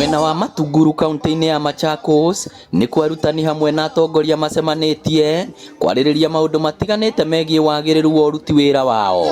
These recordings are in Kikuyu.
Mwena wa Matunguru kaunti-inĩ ya Machakos nĩkuo arutani hamwe na atongoria macemanĩtie kwarĩrĩria maũndũ matiganĩte megiĩ wagĩrĩru wa ũruti wĩra wao.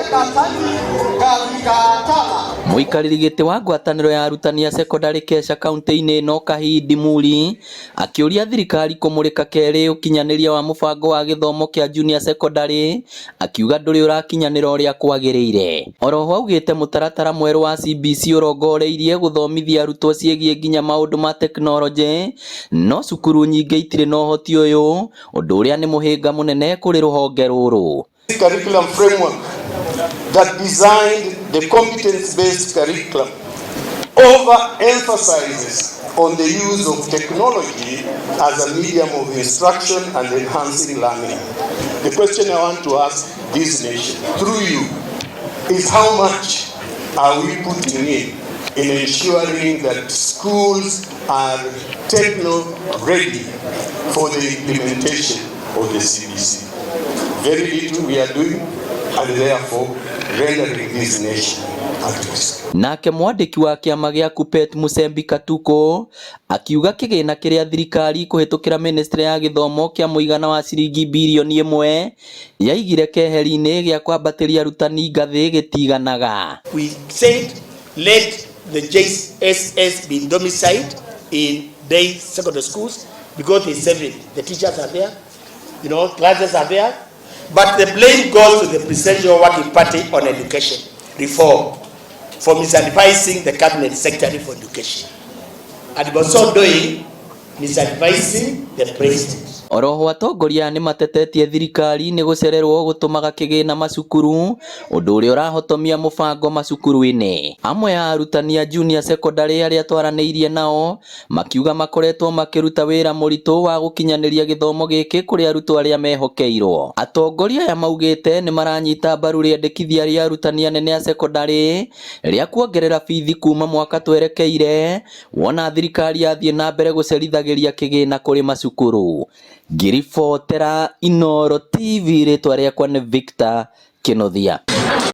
Mũikarĩri gĩtĩ wa ngwatanĩro ya arutani a cekondarĩ KESHA kaunti-inĩ ĩno Kahindi Muri akĩũria thirikari kũmũrĩka kerĩ ũkinyanĩria wa mũbango wa gĩthomo kĩa junior secondary akiuga ndũrĩ ũrakinyanĩra ũrĩa kwagĩrĩire. Oroho augĩte mũtaratara mwerũ wa CBC ũrongoreirie gũthomithia arutwo ciĩgiĩ nginya maũndũ ma tekinoronjĩ no cukuru nyingĩ itirĩ na ũhoti ũyũ ũndũ ũrĩa nĩ mũhĩnga mũnene kũrĩ rũhonge rũrũ. Curriculum framework that designed the competence-based curriculum overemphasizes on the use of technology as a medium of instruction and enhancing learning. The question I want to ask this nation through you is, how much are we putting in ensuring that schools are techno ready for the implementation of the CBC? Very little we are doing, and therefore rendering this nation at risk. Nake mwandĩki wa kĩama gĩa KUPPET Musembi Katuko akiuga kĩgĩna kĩrĩa thirikari kũhĩtũkĩra ministry ya gĩthomo kĩa mũigana wa ciringi birioni 1 yaigire keheri-inĩ gĩa kwambatĩria arutani ngathĩ gĩtiganaga. We said let the JSS be domiciled in day secondary schools because they serve it. The teachers are there, classes are there. But the blame goes to the Presidential Working Party on Education Reform for misadvising the Cabinet Secretary for Education. And by so doing, misadvising the President. Oroho atongoria aya nĩmatetetie thirikari nĩ gũcererwo gũtũmaga kĩgĩna macukuru ũndũ ũrĩa ũrahotomia mũbango macukuru-inĩ. Amwe a arutani a junior secondary arĩa twaranĩirie nao makiuga makoretwo makĩruta wĩra mũritũ wa gũkinyanĩria gĩthomo gĩkĩ kũrĩ arutwo arĩa mehokeirwo. Atongoria aya maugĩte nĩ maranyita mbaru rĩendekithia rĩa arutani anene a cekondarĩ rĩa kuongerera bithi kuma mwaka twerekeire wona thirikari yathiĩ na mbere gũcerithagĩria kĩgĩna kũrĩ macukuru. Ngĩribotera Inooro TV rĩtwa rĩakwa nĩ Victor Kĩnuthia.